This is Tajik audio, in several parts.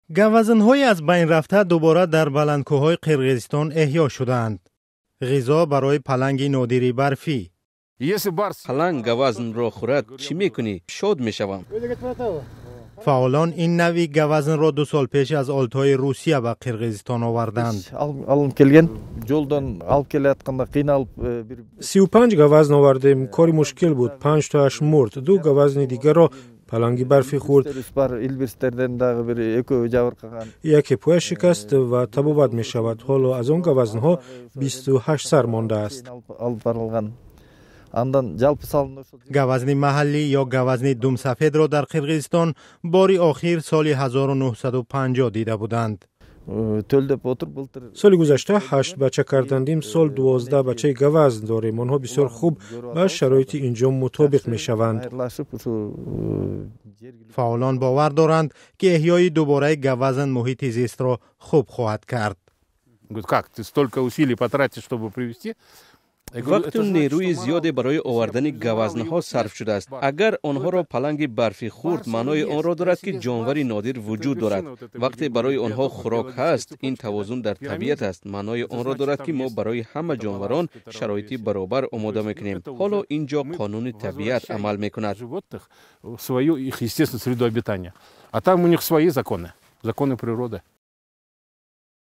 Гавазнҳои аз байн рафта дубора дар баландкӯҳҳои Қирғизистон эҳё шудаанд. Ғизо барои паланги нодири барфӣ. Если барс Паланг гавазнро хӯрад, чӣ мекунӣ? Шод мешавам. Фаъолон ин навъи гавазнро 2 сол пеш аз Олтои Русия ба Қирғизистон оварданд. Алынып келген, жолдон алып келатканда кыйналып бир 35 гавазн овардем. Кори мушкил буд. Панҷтоаш мурд, ду гавазни дигарро паланги барфӣ хӯрд. Бар илбирстерден дагы бир экөө жабыркаган. Яке пояш шикаст ва табобат мешавад. Ҳоло аз он гавазнҳо 28 сар мондааст. Алып барылган, андан жалпы салымда ошол Гавазни маҳаллӣ ё гавазни думсафедро дар Қирғизистон бори охир соли 1950 дида буданд. Төлдөп отуруп, былтыр Соли гузашта ҳашт бача карданд, имсол 12 бачаи гавазн дорем. Онҳо бисёр хуб ба шароити ин ҷо мутобиқ мешаванд. Даярлашып ушу Фаъолон бовар доранд, ки эҳёи дубораи гавазн муҳити зистро хуб хоҳад кард. Говорит, как ты столько усилий потратишь, чтобы привести? Вақту нерӯи зиёде барои овардани гавазнҳо сарф шудааст. Агар онҳоро паланги барфӣ хӯрд, маънои онро дорад, ки ҷонвари нодир вуҷуд дорад. Вақте барои онҳо хӯрок ҳаст, ин тавозун дар табиат аст. Маънои онро дорад, ки мо барои ҳама ҷонварон шароити баробар омода мекунем. Ҳоло ин ҷо қонуни табиат амал мекунад. Животных свою их естественную среду обитания. А там у них свои законы, законы природы.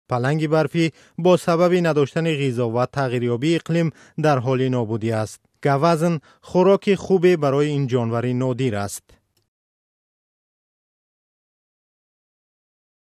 Паланги барфӣ бо сабаби надоштани ғизо ва тағйирёбии иқлим дар ҳоли нобудӣ аст. Гавазн хӯроки хубе барои ин ҷонвари нодир аст.